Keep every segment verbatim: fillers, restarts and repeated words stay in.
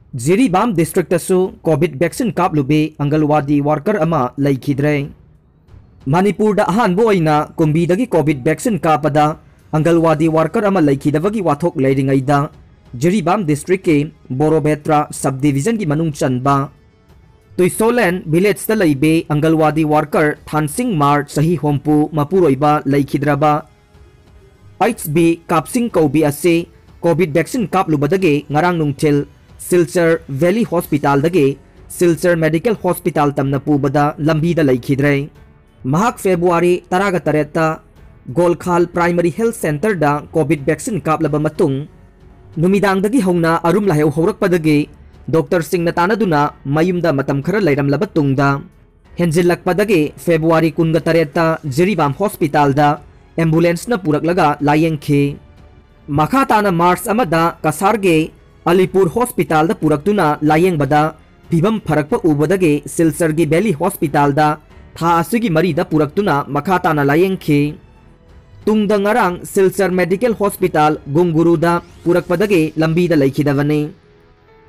Jiribam ꯗꯤꯁꯇ꯭ꯔꯤꯛꯇꯁꯨ COVID vaccine ꯀꯥꯞꯂꯨꯕꯤ ꯑꯪꯒꯜꯋꯥꯗꯤ worker ꯑꯃ ꯂꯩꯈꯤꯗ꯭ꯔꯦ꯫ ꯃꯅꯤꯄꯨꯔꯗ ꯑꯍꯥꯟꯕ ꯑꯣꯏꯅ ꯀꯨꯝꯕꯤꯗꯒꯤ ꯀꯣꯚꯤꯗ ꯚꯦꯛꯁꯤꯟ ꯀꯥꯞꯄꯗ ꯑꯪꯒꯜꯋꯥꯗꯤ ꯋꯥꯔꯀꯔ ꯑꯃ ꯂꯩꯈꯤꯗꯕꯒꯤ ꯋꯥꯊꯣꯛ ꯂꯩꯔꯤꯉꯩꯗ, ꯖꯤꯔꯤꯕꯥꯝ ꯗꯤꯁꯇ꯭ꯔꯤꯛꯀꯤ ꯕꯣꯔꯣꯕꯦꯇ꯭ꯔꯥ ꯁꯕ ꯗꯤꯚꯤꯖꯟꯒꯤ ꯃꯅꯨꯡ ꯆꯟꯕ ꯇꯨꯏꯁꯣꯂꯦꯟ ꯚꯤꯂꯦꯖꯇ ꯂꯩꯕꯤ ꯑꯪꯒꯜꯋꯥꯗꯤ ꯋꯥꯔꯀꯔ ꯊꯥꯟꯁꯤꯡ ꯃꯥꯔ, ꯆꯍꯤ ꯍꯨꯝꯐꯨ, ꯃꯄꯨꯔꯣꯏꯕ ꯂꯩꯈꯤꯗ꯭ꯔꯕ ꯑꯩꯆ ꯕꯤ ꯀꯥꯞꯁꯤꯡ ꯀꯧꯕꯤ ꯑꯁꯤ ꯀꯣꯚꯤꯗ ꯚꯦꯛꯁꯤꯟ ꯀꯥꯞꯂꯨꯕꯗꯒꯤ ꯉꯔꯥꯡ ꯅꯨꯡꯊꯤꯜ ꯁꯤꯜꯆꯔ ꯚꯦꯂꯤ ꯍꯣꯁꯄꯤꯇꯥꯜꯗꯒꯤ ꯁꯤꯜꯆꯔ ꯃꯦꯗꯤꯀꯦꯜ ꯍꯣꯁꯄꯤꯇꯥꯜ ꯇꯝꯅ ꯄꯨꯕꯗ ꯂꯝꯕꯤꯗ ꯂꯩꯈꯤꯗ꯭ꯔꯦ꯫ ꯃꯍꯥꯛ ꯐꯦꯕ꯭ꯔꯨꯋꯥꯔꯤ ꯇꯔꯥꯒ ꯇꯔꯦꯠꯇ ꯒꯣꯜꯈꯥꯜ ꯄ꯭ꯔꯥꯏꯃꯔꯤ ꯍꯦꯜꯊ ꯁꯦꯟꯇꯔꯗ ꯀꯣꯚꯤꯗ ꯚꯦꯛꯁꯤꯟ ꯀꯥꯞꯂꯕ ꯃꯇꯨꯡ, ꯅꯨꯃꯤꯗꯥꯡꯗꯒꯤ ꯍꯧꯅ ꯑꯔꯨꯝ ꯂꯥꯏꯍꯧ ꯍꯧꯔꯛꯄꯗꯒꯤ ꯗꯣꯛꯇꯔꯁꯤꯡꯅ ꯇꯥꯟꯅꯗꯨꯅ ꯃꯌꯨꯝꯗ ꯃꯇꯝ ꯈꯔ ꯂꯩꯔꯝꯂꯕ ꯇꯨꯡꯗ, ꯍꯦꯟꯖꯤꯜꯂꯛꯄꯗꯒꯤ ꯐꯦꯕ꯭ꯔꯨꯋꯥꯔꯤ ꯀꯨꯟꯒ ꯇꯔꯦꯠꯇ ꯖꯤꯔꯤꯕꯥꯝ ꯍꯣꯁꯄꯤꯇꯥꯜꯗ ꯑꯦꯝꯕꯨꯂꯦꯟꯁꯅ ꯄꯨꯔꯛꯂꯒ ꯂꯥꯌꯦꯡꯈꯤ꯫ ꯃꯈꯥ ꯇꯥꯅ ꯃꯥꯔꯆ ꯑꯃꯗ ꯀꯁꯥꯔꯒꯤ ꯑꯂꯤꯄꯨꯔ ꯍꯣꯁꯄꯤꯇꯥꯜꯗ ꯄꯨꯔꯛꯇꯨꯅ ꯂꯥꯌꯦꯡꯕꯗ ꯐꯤꯕꯝ ꯐꯔꯛꯄ ꯎꯕꯗꯒꯤ ꯁꯤꯜꯆꯔꯒꯤ ꯚꯦꯂꯤ ꯍꯣꯁꯄꯤꯇꯥꯜꯗ ꯊꯥ ꯑꯁꯤꯒꯤ ꯃꯔꯤꯗ ꯄꯨꯔꯛꯇꯨꯅ ꯃꯈꯥ ꯇꯥꯅ ꯂꯥꯌꯦꯡꯈꯤ꯫ ꯇꯨꯡꯗ ꯉꯔꯥꯡ ꯁꯤꯜꯆꯔ ꯃꯦꯗꯤꯀꯦꯜ ꯍꯣꯁꯄꯤꯇꯥꯜ ꯒꯨꯡꯒꯨꯔꯨꯗ ꯄꯨꯔꯛꯄꯗꯒꯤ ꯂꯝꯕꯤꯗ ꯂꯩꯈꯤꯗꯕꯅꯤ꯫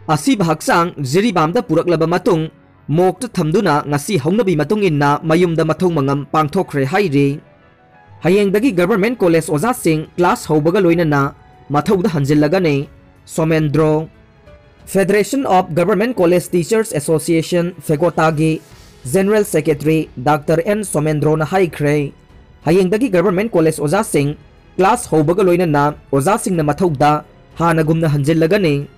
ꯑꯁꯤꯕ ꯍꯛꯆꯥꯡ ꯖꯤꯔꯤꯕꯥꯝꯗ ꯄꯨꯔꯛꯂꯕ ꯃꯇꯨꯡ, ꯃꯣꯔꯒꯇ ꯊꯝꯗꯨꯅ ꯉꯁꯤ ꯍꯧꯅꯕꯤ ꯃꯇꯨꯡ ꯏꯟꯅ ꯃꯌꯨꯝꯗ ꯃꯊꯧ ꯃꯉꯝ ꯄꯥꯡꯊꯣꯛꯈ꯭ꯔꯦ ꯍꯥꯏꯔꯤ꯫ ꯍꯌꯦꯡꯗꯒꯤ ꯒꯚꯔꯟꯃꯦꯟꯠ ꯀꯣꯂꯦꯖ ꯑꯣꯖꯥꯁꯤꯡ ꯀ꯭ꯂꯥꯁ ꯍꯧꯕꯒ ꯂꯣꯏꯅꯅ ꯃꯊꯧꯗ ꯍꯟꯖꯤꯜꯂꯒꯅꯤ꯫ Somendro. Federation of Government College Teachers Association, ꯐꯦꯒꯣꯇꯥꯒꯤ ꯖꯦꯅꯔꯦꯜ ꯁꯦꯀ꯭ꯔꯦꯇꯔꯤ ꯗꯥꯛꯇꯔ ꯑꯦꯟ ꯁꯣꯃꯦꯟꯗ꯭ꯔꯣꯅ ꯍꯥꯏꯈ꯭ꯔꯦ, ꯍꯌꯦꯡꯗꯒꯤ ꯒꯚꯔꯟꯃꯦꯟꯠ ꯀꯣꯂꯦꯖ ꯑꯣꯖꯥꯁꯤꯡ ꯀ꯭ꯂꯥꯁ ꯍꯧꯕꯒ ꯂꯣꯏꯅꯅ ꯑꯣꯖꯥꯁꯤꯡꯅ ꯃꯊꯧꯗ ꯍꯥꯟꯅꯒꯨꯝꯅ ꯍꯟꯖꯤꯜꯂꯒꯅꯤ꯫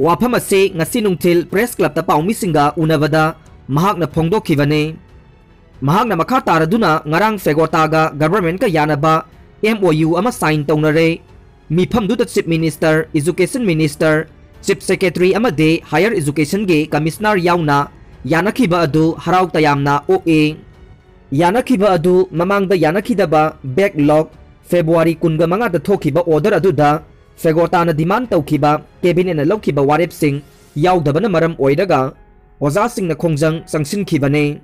ꯋꯥꯐꯝ ꯑꯁꯤ ꯉꯁꯤ ꯅꯨꯡꯊꯤꯜ ꯄ꯭ꯔꯦꯁ ꯀ꯭ꯂꯕꯇ ꯄꯥꯎꯃꯤꯁꯤꯡꯒ ꯎꯅꯕꯗ ꯃꯍꯥꯛꯅ ꯐꯣꯡꯗꯣꯛꯈꯤꯕꯅꯤ꯫ ꯃꯍꯥꯛꯅ ꯃꯈꯥ ꯇꯥꯔꯗꯨꯅ ꯉꯔꯥꯡ ꯐꯦꯒꯣꯇꯥꯒ ꯒꯚꯔꯟꯃꯦꯟꯠꯀ ꯌꯥꯅꯕ ꯑꯦꯝ ꯑꯣ ꯌꯨ ꯑꯃ ꯁꯥꯏꯟ ꯇꯧꯅꯔꯦ꯫ ꯃꯤꯐꯝꯗꯨꯗ chief minister, education minister, chief secretary ꯑꯃꯗꯤ ꯍꯥꯌꯔ ꯑꯦꯖꯨꯀꯦꯁꯟꯒꯤ ꯀꯃꯤꯁꯅꯔ ꯌꯥꯎꯅ ꯌꯥꯅꯈꯤꯕ ꯑꯗꯨ ꯍꯔꯥꯎ ꯇꯌꯥꯝꯅ ꯑꯣꯛꯏ꯫ ꯌꯥꯅꯈꯤꯕ ꯑꯗꯨ ꯃꯃꯥꯡꯗ ꯌꯥꯅꯈꯤꯗꯕ ꯕꯦꯛꯂꯣꯒ ꯐꯦꯕ꯭ꯔꯨꯋꯥꯔꯤ ꯀꯨꯟꯒ ꯃꯉꯥꯗ ꯊꯣꯛꯈꯤꯕ ꯑꯣꯔꯗꯔ ꯑꯗꯨꯗ ꯐꯦꯒꯣꯇꯥꯅ ꯗꯤꯃꯥꯟ ꯇꯧꯈꯤꯕ ꯀꯦꯕꯤꯅꯦꯠꯅ ꯂꯧꯈꯤꯕ ꯋꯥꯔꯦꯞꯁꯤꯡ ꯌꯥꯎꯗꯕꯅ ꯃꯔꯝ ꯑꯣꯏꯔꯒ ꯑꯣꯖꯥꯁꯤꯡꯅ ꯈꯣꯡꯖꯪ ꯆꯪꯁꯤꯟꯈꯤꯕꯅꯤ꯫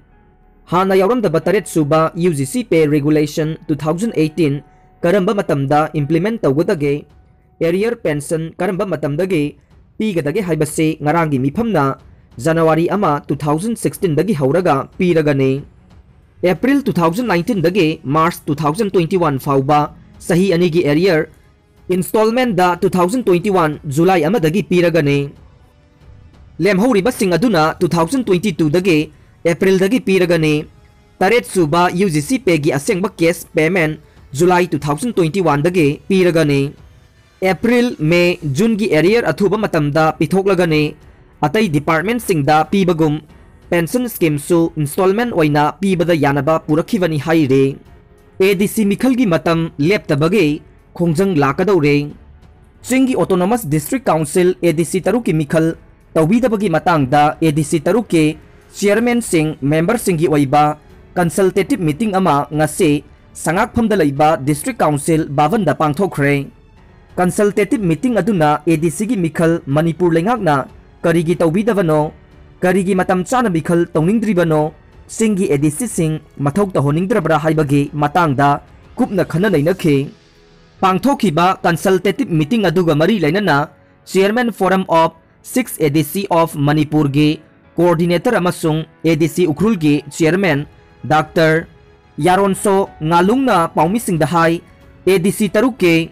ꯍꯥꯟꯅ ꯌꯥꯎꯔꯝꯗꯕ ꯇꯔꯦꯠ ꯁꯨꯕ U G C Pay Regulation two thousand eighteen ꯀꯔꯝꯕ ꯃꯇꯝꯗ implement ꯇꯧꯒꯗꯒꯦ? Arrear pension ꯀꯔꯝꯕ ꯃꯇꯝꯗꯒꯤ ꯄꯤꯒꯗꯒꯦ ꯍꯥꯏꯕꯁꯤ ꯉꯔꯥꯡꯒꯤ ꯃꯤꯐꯝꯅ January ꯑꯃ, two thousand sixteen ꯗꯒꯤ ꯍꯧꯔꯒ ꯄꯤꯔꯒꯅꯤ꯫ April two thousand nineteen ꯗꯒꯤ March two thousand twenty one ꯐꯥꯎꯕ ꯆꯍꯤ ꯑꯅꯤꯒꯤ arrear installment ꯗ two thousand twenty one July ꯑꯃꯗꯒꯤ ꯄꯤꯔꯒꯅꯤ꯫ ꯂꯦꯝꯍꯧꯔꯤꯕꯁꯤꯡ ꯑꯗꯨꯅ two thousand twenty two ꯗꯒꯤ April ꯗꯒꯤ ꯄꯤꯔꯒꯅꯤ꯫ ꯇꯔꯦꯠ ꯁꯨꯕ UGC pay ꯒꯤ ꯑꯁꯦꯡꯕ cash payment July two thousand twenty one ꯗꯒꯤ ꯄꯤꯔꯒꯅꯤ꯫ April, May, June ꯒꯤ arrear ꯑꯊꯨꯕ ꯃꯇꯝꯗ ꯄꯤꯊꯣꯛꯂꯒꯅꯤ꯫ ꯑꯇꯩ department ꯁꯤꯡꯗ ꯄꯤꯕꯒꯨꯝ pension scheme ꯁꯨ installment ꯑꯣꯏꯅ ꯄꯤꯕꯗ ꯌꯥꯅꯕ ꯄꯨꯔꯛꯈꯤꯕꯅꯤ ꯍꯥꯏꯔꯤ꯫ ADC ꯃꯤꯈꯜꯒꯤ ꯃꯇꯝ ꯂꯦꯞꯇꯕꯒꯤ ꯈꯣꯡꯖꯪ ꯂꯥꯛꯀꯗꯧꯔꯦ꯫ ꯆꯤꯡꯒꯤ Autonomous District Council ADC ꯇꯔꯨꯛꯀꯤ ꯃꯤꯈꯜ ꯇꯧꯕꯤꯗꯕꯒꯤ ꯃꯇꯥꯡꯗ ADC ꯇꯔꯨꯛꯀꯤ chairman ꯁꯤꯡ, member ꯁꯤꯡꯒꯤ ꯑꯣꯏꯕ consultative meeting ꯑꯃ ꯉꯁꯤ ꯁꯉꯥꯛꯐꯝꯗ ꯂꯩꯕ District Council ꯚꯕꯟꯗ ꯄꯥꯡꯊꯣꯛꯈ꯭ꯔꯦ꯫ Consultative meeting ꯑꯗꯨꯅ ADC ꯒꯤ ꯃꯤꯈꯜ ꯃꯅꯤꯄꯨꯔ ꯂꯩꯉꯥꯛꯅ ꯀꯔꯤꯒꯤ ꯇꯧꯕꯤꯗꯕꯅꯣ, ꯀꯔꯤꯒꯤ ꯃꯇꯝ ꯆꯥꯅ ꯃꯤꯈꯜ ꯇꯧꯅꯤꯡꯗ꯭ꯔꯤꯕꯅꯣ, ꯆꯤꯡꯒꯤ ADC ꯁꯤꯡ ꯃꯊꯧ ꯇꯧꯍꯟꯅꯤꯡꯗ꯭ꯔꯕ꯭ꯔꯥ ꯍꯥꯏꯕꯒꯤ ꯃꯇꯥꯡꯗ ꯀꯨꯞꯅ ꯈꯟꯅ ꯅꯩꯅꯈꯤ꯫ ꯄꯥꯡꯊꯣꯛꯈꯤꯕ consultative meeting ꯑꯗꯨꯒ ꯃꯔꯤ ꯂꯩꯅꯅ Chairman Forum of Six ADC of Manipur ꯒꯤ coordinator ꯑꯃꯁꯨꯡ ADC ꯎꯈ꯭ꯔꯨꯜꯒꯤ chairman Doctor ꯌꯥꯔꯣꯟꯁꯣ ꯉꯥꯂꯨꯡꯅ ꯄꯥꯎꯃꯤꯁꯤꯡꯗ ꯍꯥꯏ, ADC ꯇꯔꯨꯛꯀꯤ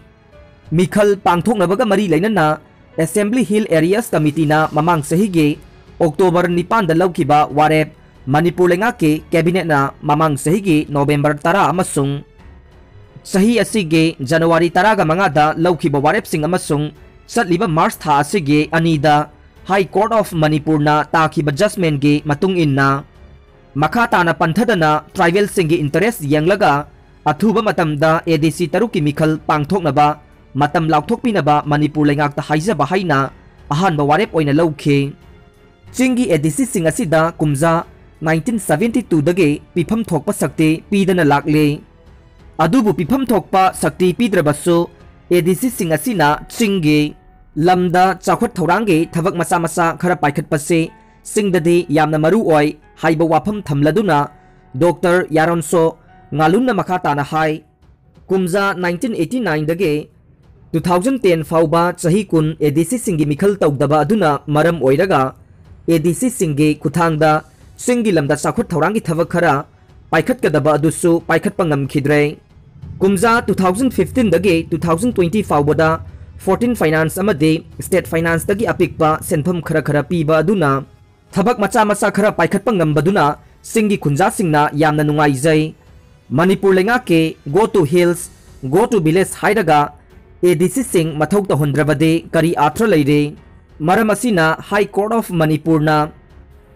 ꯃꯤꯈꯜ ꯄꯥꯡꯊꯣꯛꯅꯕꯒ ꯃꯔꯤ ꯂꯩꯅꯅ Assembly Hill Areas Committee ꯅ ꯃꯃꯥꯡ ꯆꯍꯤꯒꯤ October ꯅꯤꯄꯥꯟꯗ ꯂꯧꯈꯤꯕ ꯋꯥꯔꯦꯞ ꯃꯅꯤꯄꯨꯔ ꯂꯩꯉꯥꯛꯀꯤ cabinet ꯅ ꯃꯃꯥꯡ ꯆꯍꯤꯒꯤ November ꯇꯔꯥ ꯑꯃꯁꯨꯡ ꯆꯍꯤ ꯑꯁꯤꯒꯤ January ꯇꯔꯥꯒ ꯃꯉꯥꯗ ꯂꯧꯈꯤꯕ ꯋꯥꯔꯦꯞꯁꯤꯡ ꯑꯃꯁꯨꯡ ꯆꯠꯂꯤꯕ March ꯊꯥ ꯑꯁꯤꯒꯤ ꯑꯅꯤꯗ High Court of Manipur ꯅ ꯇꯥꯈꯤꯕ judgment ꯀꯤ ꯃꯇꯨꯡ ꯏꯟꯅ, ꯃꯈꯥ ꯇꯥꯅ ꯄꯟꯊꯗꯅ tribal ꯁꯤꯡꯒꯤ interest ꯌꯦꯡꯂꯒ ꯑꯊꯨꯕ ꯃꯇꯝꯗ ADC ꯇꯔꯨꯛꯀꯤ ꯃꯤꯈꯜ ꯄꯥꯡꯊꯣꯛꯅꯕ ꯃꯇꯝ ꯂꯥꯎꯊꯣꯛꯄꯤꯅꯕ ꯃꯅꯤꯄꯨꯔ ꯂꯩꯉꯥꯛꯇ ꯍꯥꯏꯖꯕ ꯍꯥꯏꯅ ꯑꯍꯥꯟꯕ ꯋꯥꯔꯦꯞ ꯑꯣꯏꯅ ꯂꯧꯈꯤ꯫ ꯆꯤꯡꯒꯤ ADC ꯁꯤꯡ ꯑꯁꯤꯗ ꯀꯨꯝꯖꯥ nineteen seventy two ꯗꯒꯤ ꯄꯤꯐꯝ ꯊꯣꯛꯄ ꯁꯛꯇꯤ ꯄꯤꯗꯅ ꯂꯥꯛꯂꯤ꯫ ꯑꯗꯨꯕꯨ ꯄꯤꯐꯝ ꯊꯣꯛꯄ ꯁꯛꯇꯤ ꯄꯤꯗ꯭ꯔꯕꯁꯨ, ADC ꯁꯤꯡ ꯑꯁꯤꯅ ꯆꯤꯡꯒꯤ ꯂꯝꯗ ꯆꯥꯎꯈꯠ ꯊꯧꯔꯥꯡꯒꯤ ꯊꯕꯛ ꯃꯆꯥ ꯃꯆꯥ ꯈꯔ ꯄꯥꯏꯈꯠꯄꯁꯤ ꯆꯤꯡꯗꯗꯤ ꯌꯥꯝꯅ ꯃꯔꯨ ꯑꯣꯏ ꯍꯥꯏꯕ ꯋꯥꯐꯝ ꯊꯝꯂꯗꯨꯅ, Doctor ꯌꯥꯔꯣꯟꯁꯣ ꯉꯥꯂꯨꯝꯅ ꯃꯈꯥ ꯇꯥꯅ ꯍꯥꯏ, ꯀꯨꯝꯖꯥ nineteen eighty nine ꯗꯒꯤ Two thousand ten ꯐꯥꯎꯕ ꯆꯍꯤ ꯀꯨꯟ ADCꯁꯤꯡꯒꯤ ꯃꯤꯈꯜ ꯇꯧꯗꯕ ꯑꯗꯨꯅ ꯃꯔꯝ ꯑꯣꯏꯔꯒ ADCꯁꯤꯡꯒꯤ ꯈꯨꯠꯊꯥꯡꯗ ꯆꯤꯡꯒꯤ ꯂꯝꯗ ꯆꯥꯎꯈꯠ ꯊꯧꯔꯥꯡꯒꯤ ꯊꯕꯛ ꯈꯔ ꯄꯥꯏꯈꯠꯀꯗꯕ ꯑꯗꯨꯁꯨ ꯄꯥꯏꯈꯠꯄ ꯉꯝꯈꯤꯗ꯭ꯔꯦ꯫ ꯀꯨꯝꯖꯥ two thousand fifteenꯗꯒꯤ two thousand twenty ꯐꯥꯎꯕꯗ foreign finance ꯑꯃꯗꯤ state financeꯇꯒꯤ ꯑꯄꯤꯛꯄ ꯁꯦꯟꯐꯝ ꯈꯔ ꯈꯔ ꯄꯤꯕ ꯑꯗꯨꯅ ꯊꯕꯛ ꯃꯆꯥ ꯃꯆꯥ ꯈꯔ ꯄꯥꯏꯈꯠꯄ ꯉꯝꯕꯗꯨꯅ ꯆꯤꯡꯒꯤ ꯈꯨꯟꯖꯥꯁꯤꯡꯅ ꯌꯥꯝꯅ ꯅꯨꯡꯉꯥꯏꯖꯩ꯫ ꯃꯅꯤꯄꯨꯔ ꯂꯩꯉꯥꯛꯀꯤ Go to Hills, Go to Village ꯍꯥꯏꯔꯒ ADCꯁꯤꯡ ꯃꯊꯧ ꯇꯧꯍꯟꯗ꯭ꯔꯕꯗꯤ ꯀꯔꯤ ꯑꯥꯔꯊ ꯂꯩꯔꯤ? ꯃꯔꯝ ꯑꯁꯤꯅ High Court of Manipurꯅ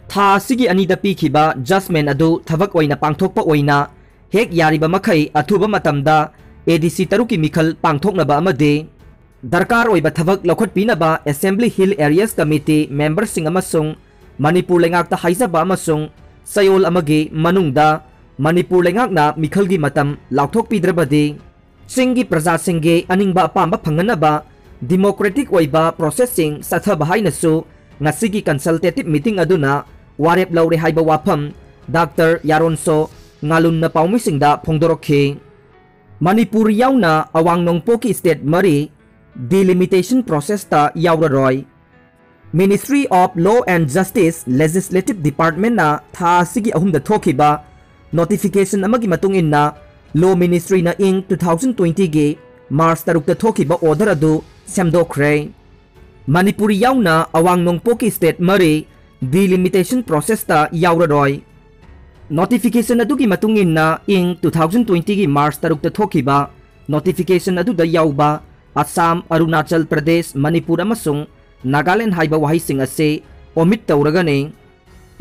ꯊꯥ ꯑꯁꯤꯒꯤ ꯑꯅꯤꯗ ꯄꯤꯈꯤꯕ judgment ꯑꯗꯨ ꯊꯕꯛ ꯑꯣꯏꯅ ꯄꯥꯡꯊꯣꯛꯄ ꯑꯣꯏꯅ ꯍꯦꯛ ꯌꯥꯔꯤꯕ ꯃꯈꯩ ꯑꯊꯨꯕ ꯃꯇꯝꯗ ADC ꯇꯔꯨꯛꯀꯤ ꯃꯤꯈꯜ ꯄꯥꯡꯊꯣꯛꯅꯕ ꯑꯃꯗꯤ ꯗꯔꯀꯥꯔ ꯑꯣꯏꯕ ꯊꯕꯛ ꯂꯧꯈꯠꯄꯤꯅꯕ Assembly Hill Areas Committee memberꯁꯤꯡ ꯑꯃꯁꯨꯡ ꯃꯅꯤꯄꯨꯔ ꯂꯩꯉꯥꯛꯇ ꯍꯥꯏꯖꯕ ꯑꯃꯁꯨꯡ ꯆꯌꯣꯜ ꯑꯃꯒꯤ ꯃꯅꯨꯡꯗ ꯃꯅꯤꯄꯨꯔ ꯂꯩꯉꯥꯛꯅ ꯃꯤꯈꯜꯒꯤ ꯃꯇꯝ ꯂꯥꯎꯊꯣꯛꯄꯤꯗ꯭ꯔꯕꯗꯤ ꯆꯤꯡꯒꯤ ꯄ꯭ꯔꯖꯥꯁꯤꯡꯒꯤ ꯑꯅꯤꯡꯕ ꯑꯄꯥꯝꯕ ꯐꯪꯍꯟꯅꯕ democratic ꯑꯣꯏꯕ processꯁꯤꯡ ꯆꯠꯊꯕ ꯍꯥꯏꯅꯁꯨ ꯉꯁꯤꯒꯤ consultative meeting ꯑꯗꯨꯅ ꯋꯥꯔꯦꯞ ꯂꯧꯔꯦ ꯍꯥꯏꯕ ꯋꯥꯐꯝ ꯗꯥꯛꯇꯔ ꯌꯥꯔꯣꯟꯁꯣ ꯉꯥꯂꯨꯝꯅ ꯄꯥꯎꯃꯤꯁꯤꯡꯗ ꯐꯣꯡꯗꯣꯔꯛꯈꯤ꯫ ꯃꯅꯤꯄꯨꯔ ꯌꯥꯎꯅ ꯑꯋꯥꯡ ꯅꯣꯡꯄꯣꯛꯀꯤ state ꯃꯔꯤ delimitation processꯇ ꯌꯥꯎꯔꯔꯣꯏ꯫ Ministry of Law and Justice Legislative Departmentꯅ ꯊꯥ ꯑꯁꯤꯒꯤ ꯑꯍꯨꯝꯗ ꯊꯣꯛꯈꯤꯕ notification ꯑꯃꯒꯤ ꯃꯇꯨꯡ ꯏꯟꯅ Law Ministryꯅ ꯏꯪ two thousand twentyꯒꯤ March ꯇꯔꯨꯛꯇ ꯊꯣꯛꯈꯤꯕ order ꯑꯗꯨ ꯁꯦꯝꯗꯣꯛꯈ꯭ꯔꯦ꯫ ꯃꯅꯤꯄꯨꯔ ꯌꯥꯎꯅ ꯑꯋꯥꯡ ꯅꯣꯡꯄꯣꯛꯀꯤ state ꯃꯔꯤ delimitation processꯇ ꯌꯥꯎꯔꯔꯣꯏ꯫ Notification ꯑꯗꯨꯒꯤ ꯃꯇꯨꯡ ꯏꯟꯅ ꯏꯪ two thousand twentyꯒꯤ March ꯇꯔꯨꯛꯇ ꯊꯣꯛꯈꯤꯕ notification ꯑꯗꯨꯗ ꯌꯥꯎꯕ ꯑꯁꯥꯝ, ꯑꯔꯨꯅꯥꯆꯜ ꯄ꯭ꯔꯗꯦꯁ, ꯃꯅꯤꯄꯨꯔ ꯑꯃꯁꯨꯡ ꯅꯥꯒꯥꯂꯦꯟ ꯍꯥꯏꯕ ꯋꯥꯍꯩꯁꯤꯡ ꯑꯁꯤ omit ꯇꯧꯔꯒꯅꯤ꯫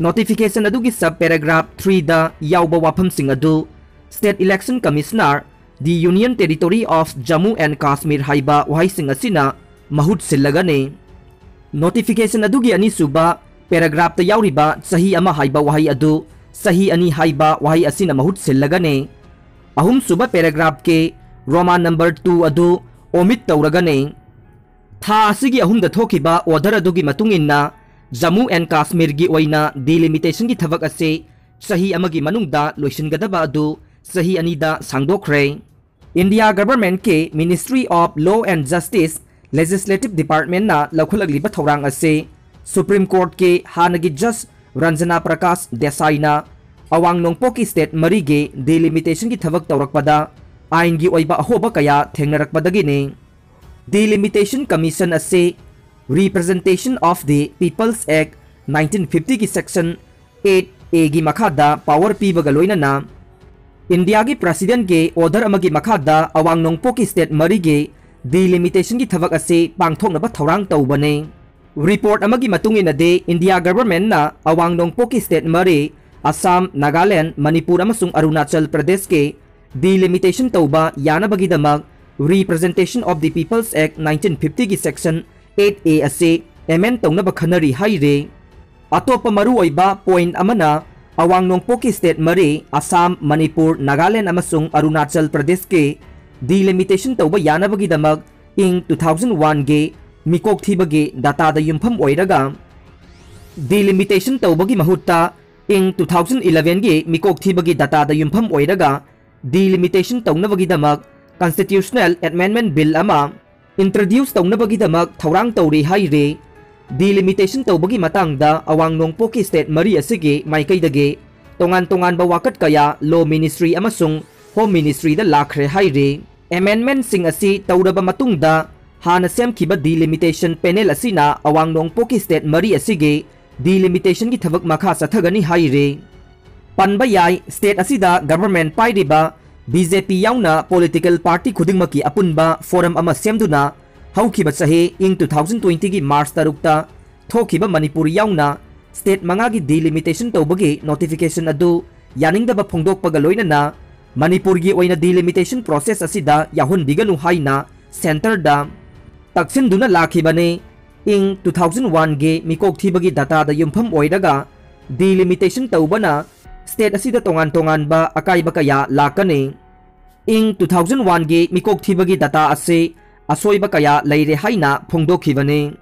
Notification ꯑꯗꯨꯒꯤ sub paragraph threeꯗ ꯌꯥꯎꯕ ꯋꯥꯐꯝꯁꯤꯡ ꯑꯗꯨ State Election Commissioner, the Union Territory of Jammu and Kashmir ꯍꯥꯏꯕ ꯋꯥꯍꯩꯁꯤꯡ ꯑꯁꯤꯅ ꯃꯍꯨꯠ ꯁꯤꯜꯂꯒꯅꯤ꯫ Notification ꯑꯗꯨꯒꯤ ꯑꯅꯤꯁꯨꯕ paragraphꯇ ꯌꯥꯎꯔꯤꯕ ꯆꯍꯤ ꯑꯃ ꯍꯥꯏꯕ ꯋꯥꯍꯩ ꯑꯗꯨ ꯆꯍꯤ ꯑꯅꯤ ꯍꯥꯏꯕ ꯋꯥꯍꯩ ꯑꯁꯤꯅ ꯃꯍꯨꯠ ꯁꯤꯜꯂꯒꯅꯤ꯫ ꯑꯍꯨꯝꯁꯨꯕ paragraphꯀꯤ Roman number two ꯑꯗꯨ omit ꯇꯧꯔꯒꯅꯤ꯫ ꯊꯥ ꯑꯁꯤꯒꯤ ꯑꯍꯨꯝꯗ ꯊꯣꯛꯈꯤꯕ order ꯑꯗꯨꯒꯤ ꯃꯇꯨꯡ ꯏꯟꯅ Jammu and Kashmirꯒꯤ ꯑꯣꯏꯅ delimitationꯒꯤ ꯊꯕꯛ ꯑꯁꯤ ꯆꯍꯤ ꯑꯃꯒꯤ ꯃꯅꯨꯡꯗ ꯂꯣꯏꯁꯤꯟꯒꯗꯕ ꯑꯗꯨ ꯆꯍꯤ ꯑꯅꯤꯗ ꯁꯥꯡꯗꯣꯛꯈ꯭ꯔꯦ꯫ India Government ꯀꯤ Ministry of Law and Justice Legislative Department ꯅ ꯂꯧꯈꯠꯂꯛꯂꯤꯕ ꯊꯧꯔꯥꯡ ꯑꯁꯤ Supreme Court ꯀꯤ ꯍꯥꯟꯅꯒꯤ Judge Ranjana Prakash Desai ꯅ ꯑꯋꯥꯡ ꯅꯣꯡꯄꯣꯛꯀꯤ state ꯃꯔꯤꯒꯤ delimitation ꯒꯤ ꯊꯕꯛ ꯇꯧꯔꯛꯄꯗ ꯑꯥꯏꯟꯒꯤ ꯑꯣꯏꯕ ꯑꯍꯣꯕ ꯀꯌꯥ ꯊꯦꯡꯅꯔꯛꯄꯗꯒꯤꯅꯤ꯫ Delimitation Commission ꯑꯁꯤ Representation of the People's Act nineteen fifty ꯒꯤ section eight A ꯒꯤ ꯃꯈꯥꯗ power ꯄꯤꯕꯒ ꯂꯣꯏꯅꯅ India ꯒꯤ President ꯀꯤ order ꯑꯃꯒꯤ ꯃꯈꯥꯗ ꯑꯋꯥꯡ ꯅꯣꯡꯄꯣꯛꯀꯤ state ꯃꯔꯤꯒꯤ delimitation ꯒꯤ ꯊꯕꯛ ꯑꯁꯤ ꯄꯥꯡꯊꯣꯛꯅꯕ ꯊꯧꯔꯥꯡ ꯇꯧꯕꯅꯤ꯫ Report ꯑꯃꯒꯤ ꯃꯇꯨꯡ ꯏꯟꯅꯗꯤ, India Government ꯅ ꯑꯋꯥꯡ ꯅꯣꯡꯄꯣꯛꯀꯤ state ꯃꯔꯤ, ꯑꯁꯥꯝ, ꯅꯥꯒꯥꯂꯦꯟ, ꯃꯅꯤꯄꯨꯔ ꯑꯃꯁꯨꯡ ꯑꯔꯨꯅꯥꯆꯜ ꯄ꯭ꯔꯗꯦꯁꯀꯤ delimitation ꯇꯧꯕ ꯌꯥꯅꯕꯒꯤꯗꯃꯛ Representation of the People's Act nineteen fifty ꯒꯤ section eight A ꯑꯁꯤ amend ꯇꯧꯅꯕ ꯈꯟꯅꯔꯤ ꯍꯥꯏꯔꯤ꯫ ꯑꯇꯣꯞꯄ ꯃꯔꯨꯑꯣꯏꯕ point ꯑꯃꯅ, ꯑꯋꯥꯡ ꯅꯣꯡꯄꯣꯛꯀꯤ state ꯃꯔꯤ, ꯑꯁꯥꯝ, ꯃꯅꯤꯄꯨꯔ, ꯅꯥꯒꯥꯂꯦꯟ ꯑꯃꯁꯨꯡ ꯑꯔꯨꯅꯥꯆꯜ ꯄ꯭ꯔꯗꯦꯁꯀꯤ delimitation ꯇꯧꯕ ꯌꯥꯅꯕꯒꯤꯗꯃꯛ ꯏꯪ two thousand one ꯒꯤ ꯃꯤꯀꯣꯛ ꯊꯤꯕꯒꯤ data ꯗ ꯌꯨꯝꯐꯝ ꯑꯣꯏꯔꯒ delimitation ꯇꯧꯕꯒꯤ ꯃꯍꯨꯠꯇ, ꯏꯪ two thousand eleven ꯒꯤ ꯃꯤꯀꯣꯛ ꯊꯤꯕꯒꯤ data ꯗ ꯌꯨꯝꯐꯝ ꯑꯣꯏꯔꯒ delimitation ꯇꯧꯅꯕꯒꯤꯗꯃꯛ constitutional amendment bill ꯑꯃ introduce ꯇꯧꯅꯕꯒꯤꯗꯃꯛ ꯊꯧꯔꯥꯡ ꯇꯧꯔꯤ ꯍꯥꯏꯔꯤ꯫ Delimitation ꯇꯧꯕꯒꯤ ꯃꯇꯥꯡꯗ ꯑꯋꯥꯡ ꯅꯣꯡꯄꯣꯛꯀꯤ state ꯃꯔꯤ ꯑꯁꯤꯒꯤ ꯃꯥꯏꯀꯩꯗꯒꯤ ꯇꯣꯉꯥꯟ ꯇꯣꯉꯥꯟꯕ ꯋꯥꯀꯠ ꯀꯌꯥ Law Ministry ꯑꯃꯁꯨꯡ Home Ministry ꯗ ꯂꯥꯛꯈ꯭ꯔꯦ ꯍꯥꯏꯔꯤ꯫ Amendment ꯁꯤꯡ ꯑꯁꯤ ꯇꯧꯔꯕ ꯃꯇꯨꯡꯗ, ꯍꯥꯟꯅ ꯁꯦꯝꯈꯤꯕ delimitation panel ꯑꯁꯤꯅ ꯑꯋꯥꯡ ꯅꯣꯡꯄꯣꯛꯀꯤ state ꯃꯔꯤ ꯑꯁꯤꯒꯤ delimitation ꯒꯤ ꯊꯕꯛ ꯃꯈꯥ ꯆꯠꯊꯒꯅꯤ ꯍꯥꯏꯔꯤ꯫ ꯄꯟꯕ ꯌꯥꯏ, state ꯑꯁꯤꯗ government ꯄꯥꯏꯔꯤꯕ B J P ꯌꯥꯎꯅ political party ꯈꯨꯗꯤꯡꯃꯛꯀꯤ ꯑꯄꯨꯟꯕ forum ꯑꯃ ꯁꯦꯝꯗꯨꯅ ꯍꯧꯈꯤꯕ ꯆꯍꯤ ꯏꯪ two thousand twenty ꯒꯤ March ꯇꯔꯨꯛꯇ ꯊꯣꯛꯈꯤꯕ ꯃꯅꯤꯄꯨꯔ ꯌꯥꯎꯅ state ꯃꯉꯥꯒꯤ delimitation ꯇꯧꯕꯒꯤ notification ꯑꯗꯨ ꯌꯥꯅꯤꯡꯗꯕ ꯐꯣꯡꯗꯣꯛꯄꯒ ꯂꯣꯏꯅꯅ ꯃꯅꯤꯄꯨꯔꯒꯤ ꯑꯣꯏꯅ delimitation process ꯑꯁꯤꯗ ꯌꯥꯎꯍꯟꯕꯤꯒꯅꯨ ꯍꯥꯏꯅ centre ꯗ ꯇꯛꯁꯤꯟꯗꯨꯅ ꯂꯥꯛꯈꯤꯕꯅꯤ꯫ ꯏꯪ two thousand one ꯒꯤ ꯃꯤꯀꯣꯛ ꯊꯤꯕꯒꯤ data ꯗ ꯌꯨꯝꯐꯝ ꯑꯣꯏꯔꯒ delimitation ꯇꯧꯕꯅ state ꯑꯁꯤꯗ ꯇꯣꯉꯥꯟ ꯇꯣꯉꯥꯟꯕ ꯑꯀꯥꯏꯕ ꯀꯌꯥ ꯂꯥꯛꯀꯅꯤ꯫ ꯏꯪ two thousand one ꯒꯤ ꯃꯤꯀꯣꯛ ꯊꯤꯕꯒꯤ data ꯑꯁꯤ ꯑꯁꯣꯏꯕ ꯀꯌꯥ ꯂꯩꯔꯦ ꯍꯥꯏꯅ ꯐꯣꯡꯗꯣꯛꯈꯤꯕꯅꯤ꯫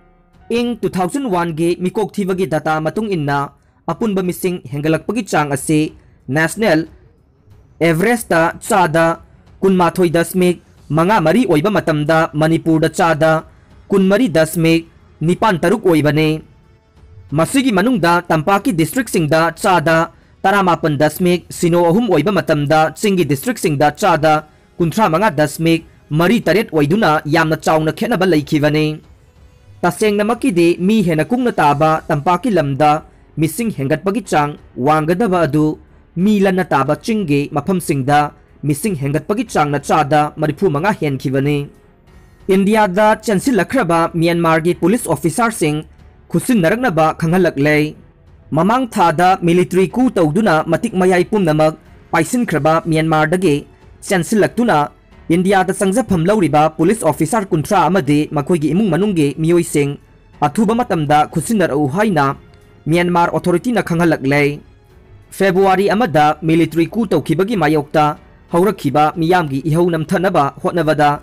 ꯏꯪ two thousand one ꯒꯤ ꯃꯤꯀꯣꯛ ꯊꯤꯕꯒꯤ data ꯃꯇꯨꯡ ꯏꯟꯅ, ꯑꯄꯨꯟꯕ ꯃꯤꯁꯤꯡ ꯍꯦꯟꯒꯠꯂꯛꯄꯒꯤ ꯆꯥꯡ ꯑꯁꯤ national average ꯇ ꯆꯥꯗ ꯀꯨꯟꯃꯥꯊꯣꯏ ꯗꯁꯃꯤꯛ ꯃꯉꯥ ꯃꯔꯤ ꯑꯣꯏꯕ ꯃꯇꯝꯗ ꯃꯅꯤꯄꯨꯔꯗ ꯆꯥꯗ ꯀꯨꯟꯃꯔꯤ ꯗꯁꯃꯤꯛ ꯅꯤꯄꯥꯟ ꯇꯔꯨꯛ ꯑꯣꯏꯕꯅꯤ꯫ ꯃꯁꯤꯒꯤ ꯃꯅꯨꯡꯗ ꯇꯝꯄꯥꯛꯀꯤ ꯗꯤꯁꯇ꯭ꯔꯤꯛꯁꯤꯡꯗ ꯆꯥꯗ ꯇꯔꯥꯃꯥꯄꯟ ꯗꯁꯃꯤꯛ ꯁꯤꯅꯣ ꯑꯍꯨꯝ ꯑꯣꯏꯕ ꯃꯇꯝꯗ ꯆꯤꯡꯒꯤ ꯗꯤꯁꯇ꯭ꯔꯤꯛꯁꯤꯡꯗ ꯆꯥꯗ ꯀꯨꯟꯊ꯭ꯔꯥ ꯃꯉꯥ ꯗꯁꯃꯤꯛ ꯃꯔꯤ ꯇꯔꯦꯠ ꯑꯣꯏꯗꯨꯅ ꯌꯥꯝꯅ ꯆꯥꯎꯅ ꯈꯦꯠꯅꯕ ꯂꯩꯈꯤꯕꯅꯤ꯫ ꯇꯁꯦꯡꯅꯃꯛꯀꯤꯗꯤ ꯃꯤ ꯍꯦꯟꯅ ꯀꯨꯡꯅ ꯇꯥꯕ ꯇꯝꯄꯥꯛꯀꯤ ꯂꯝꯗ ꯃꯤꯁꯤꯡ ꯍꯦꯟꯒꯠꯄꯒꯤ ꯆꯥꯡ ꯋꯥꯡꯒꯗꯕ ꯑꯗꯨ ꯃꯤ ꯂꯟꯅ ꯇꯥꯕ ꯆꯤꯡꯒꯤ ꯃꯐꯝꯁꯤꯡꯗ ꯃꯤꯁꯤꯡ ꯍꯦꯟꯒꯠꯄꯒꯤ ꯆꯥꯡꯅ ꯆꯥꯗ ꯃꯔꯤꯐꯨ ꯃꯉꯥ ꯍꯦꯟꯈꯤꯕꯅꯤ꯫ ꯏꯟꯗꯤꯌꯥꯗ ꯆꯦꯟꯁꯤꯜꯂꯛꯈ꯭ꯔꯕ ꯃ꯭ꯌꯥꯟꯃꯥꯔꯒꯤ ꯄꯨꯂꯤꯁ ꯑꯣꯐꯤꯁꯥꯔꯁꯤꯡ ꯈꯨꯠꯁꯤꯟꯅꯔꯛꯅꯕ ꯈꯪꯍꯜꯂꯛꯂꯦ꯫ ꯃꯃꯥꯡ ꯊꯥꯗ ꯃꯤꯂꯤꯇꯔꯤ ꯀꯨ ꯇꯧꯗꯨꯅ ꯃꯇꯤꯛ ꯃꯌꯥꯏ ꯄꯨꯝꯅꯃꯛ ꯄꯥꯏꯁꯤꯟꯈ꯭ꯔꯕ ꯃ꯭ꯌꯥꯟꯃꯥꯔꯗꯒꯤ ꯆꯦꯟꯁꯤꯜꯂꯛꯇꯨꯅ ꯏꯟꯗꯤꯌꯥꯗ ꯆꯪꯖꯐꯝ ꯂꯧꯔꯤꯕ ꯄꯨꯂꯤꯁ ꯑꯣꯐꯤꯁꯥꯔ ꯀꯨꯟꯊ꯭ꯔꯥ ꯑꯃꯗꯤ ꯃꯈꯣꯏꯒꯤ ꯏꯃꯨꯡ ꯃꯅꯨꯡꯒꯤ ꯃꯤꯑꯣꯏꯁꯤꯡ ꯑꯊꯨꯕ ꯃꯇꯝꯗ ꯈꯨꯠꯁꯤꯟꯅꯔꯛꯎ ꯍꯥꯏꯅ ꯃ꯭ꯌꯥꯟꯃꯥꯔ ꯑꯣꯊꯣꯔꯤꯇꯤꯅ ꯈꯪꯍꯜꯂꯛꯂꯦ꯫ ꯐꯦꯕ꯭ꯔꯨꯋꯥꯔꯤ ꯑꯃꯗ ꯃꯤꯂꯤꯇꯔꯤ ꯀꯨ ꯇꯧꯈꯤꯕꯒꯤ ꯃꯥꯌꯣꯛꯇ ꯍꯧꯔꯛꯈꯤꯕ ꯃꯤꯌꯥꯝꯒꯤ ꯏꯍꯧ ꯅꯝꯊꯅꯕ ꯍꯣꯠꯅꯕꯗ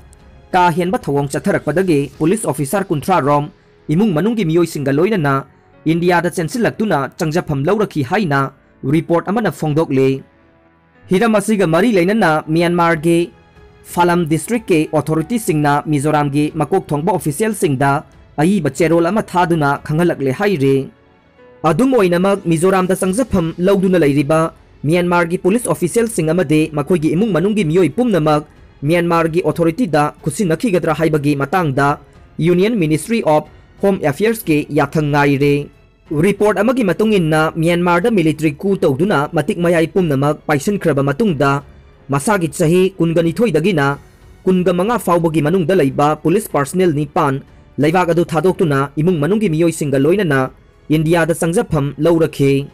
ꯀꯥ ꯍꯦꯟꯕ ꯊꯧꯑꯣꯡ ꯆꯠꯊꯔꯛꯄꯗꯒꯤ ꯄꯨꯂꯤꯁ ꯑꯣꯐꯤꯁꯥꯔ ꯀꯨꯟꯊ꯭ꯔꯥ ꯔꯣꯝ ꯏꯃꯨꯡ ꯃꯅꯨꯡꯒꯤ ꯃꯤꯑꯣꯏꯁꯤꯡꯒ ꯂꯣꯏꯅꯅ ꯏꯟꯗꯤꯌꯥꯗ ꯆꯦꯟꯁꯤꯜꯂꯛꯇꯨꯅ ꯆꯪꯖꯐꯝ ꯂꯧꯔꯛꯈꯤ ꯍꯥꯏꯅ ꯔꯤꯄꯣꯔꯠ ꯑꯃꯅ ꯐꯣꯡꯗꯣꯛꯂꯤ꯫ ꯍꯤꯔꯝ ꯑꯁꯤꯒ ꯃꯔꯤ ꯂꯩꯅꯅ ꯃ꯭ꯌꯥꯟꯃꯥꯔꯒꯤ ꯐꯥꯂꯝ ꯗꯤꯁꯇ꯭ꯔꯤꯛꯀꯤ ꯑꯣꯊꯣꯔꯤꯇꯤꯁꯤꯡꯅ ꯃꯤꯖꯣꯔꯥꯝꯒꯤ ꯃꯀꯣꯛ ꯊꯣꯡꯕ ꯑꯣꯐꯤꯁꯤꯌꯦꯜꯁꯤꯡꯗ ꯑꯏꯕ ꯆꯦꯔꯣꯜ ꯑꯃ ꯊꯥꯗꯨꯅ ꯈꯪꯍꯜꯂꯛꯂꯦ ꯍꯥꯏꯔꯤ꯫ ꯑꯗꯨꯝ ꯑꯣꯏꯅꯃꯛ, ꯃꯤꯖꯣꯔꯥꯝꯗ ꯆꯪꯖꯐꯝ ꯂꯧꯗꯨꯅ ꯂꯩꯔꯤꯕ ꯃ꯭ꯌꯥꯟꯃꯥꯔꯒꯤ ꯄꯨꯂꯤꯁ ꯑꯣꯐꯤꯁꯤꯌꯦꯜꯁꯤꯡ ꯑꯃꯗꯤ ꯃꯈꯣꯏꯒꯤ ꯏꯃꯨꯡ ꯃꯅꯨꯡꯒꯤ ꯃꯤꯑꯣꯏ ꯄꯨꯝꯅꯃꯛ ꯃ꯭ꯌꯥꯟꯃꯥꯔꯒꯤ ꯑꯣꯊꯣꯔꯤꯇꯤꯗ ꯈꯨꯠꯁꯤꯟꯅꯈꯤꯒꯗ꯭ꯔꯥ ꯍꯥꯏꯕꯒꯤ ꯃꯇꯥꯡꯗ ꯌꯨꯅꯤꯌꯟ ꯃꯤꯅꯤꯁꯇ꯭ꯔꯤ ꯑꯣꯐ ꯍꯣꯝ ꯑꯦꯐꯤꯌꯔꯁꯀꯤ ꯌꯥꯊꯪ ꯉꯥꯏꯔꯤ꯫ ꯔꯤꯄꯣꯔꯠ ꯑꯃꯒꯤ ꯃꯇꯨꯡ ꯏꯟꯅ, ꯃ꯭ꯌꯥꯟꯃꯥꯔꯗ ꯃꯤꯂꯤꯇꯔꯤ ꯀꯨ ꯇꯧꯗꯨꯅ ꯃꯇꯤꯛ ꯃꯌꯥꯏ ꯄꯨꯝꯅꯃꯛ ꯄꯥꯏꯁꯤꯟꯈ꯭ꯔꯕ ꯃꯇꯨꯡꯗ, ꯃꯁꯥꯒꯤ ꯆꯍꯤ ꯀꯨꯟꯒ ꯅꯤꯊꯣꯏꯗꯒꯤꯅ ꯀꯨꯟꯒ ꯃꯉꯥ ꯐꯥꯎꯕꯒꯤ ꯃꯅꯨꯡꯗ ꯂꯩꯕ ꯄꯨꯂꯤꯁ ꯄꯥꯔꯁꯅꯦꯜ ꯅꯤꯄꯥꯟ ꯂꯩꯕꯥꯛ ꯑꯗꯨ ꯊꯥꯗꯣꯛꯇꯨꯅ ꯏꯃꯨꯡ ꯃꯅꯨꯡꯒꯤ ꯃꯤꯑꯣꯏꯁꯤꯡꯒ ꯂꯣꯏꯅꯅ ꯏꯟꯗꯤꯌꯥꯗ ꯆꯪꯖꯐꯝ ꯂꯧꯔꯛꯈꯤ꯫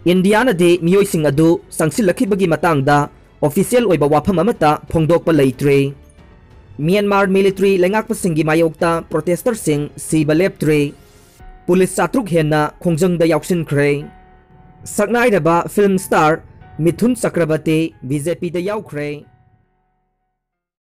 ꯏꯟꯗꯤꯌꯥꯅꯗꯤ ꯃꯤꯑꯣꯏꯁꯤꯡ ꯑꯗꯨ ꯆꯪꯁꯤꯜꯂꯛꯈꯤꯕꯒꯤ ꯃꯇꯥꯡꯗ ꯑꯣꯐꯤꯁꯤꯌꯦꯜ ꯑꯣꯏꯕ ꯋꯥꯐꯝ ꯑꯃꯠꯇ ꯐꯣꯡꯗꯣꯛꯄ ꯂꯩꯇ꯭ꯔꯤ꯫ ꯃ꯭ꯌꯥꯟꯃꯥꯔ ꯃꯤꯂꯤꯇꯔꯤ ꯂꯩꯉꯥꯛꯄꯁꯤꯡꯒꯤ ꯃꯥꯌꯣꯛꯇ ꯄ꯭ꯔꯣꯇꯦꯁꯇꯔꯁꯤꯡ ꯁꯤꯕ ꯂꯦꯞꯇ꯭ꯔꯤ꯫ ꯄꯨꯂꯤꯁ ꯆꯥꯇ꯭ꯔꯨꯛ ꯍꯦꯟꯅ ꯈꯣꯡꯖꯪꯗ ꯌꯥꯎꯁꯤꯟꯈ꯭ꯔꯦ꯫ ꯁꯛꯅꯥꯏꯔꯕ ꯐꯤꯜꯝ ꯁ꯭ꯇꯥꯔ ꯃꯤꯊꯨꯟ ꯆꯀ꯭ꯔꯕꯔꯇꯤ ꯕꯤ ꯖꯦ ꯄꯤꯗ ꯌꯥꯎꯈ꯭ꯔꯦ꯫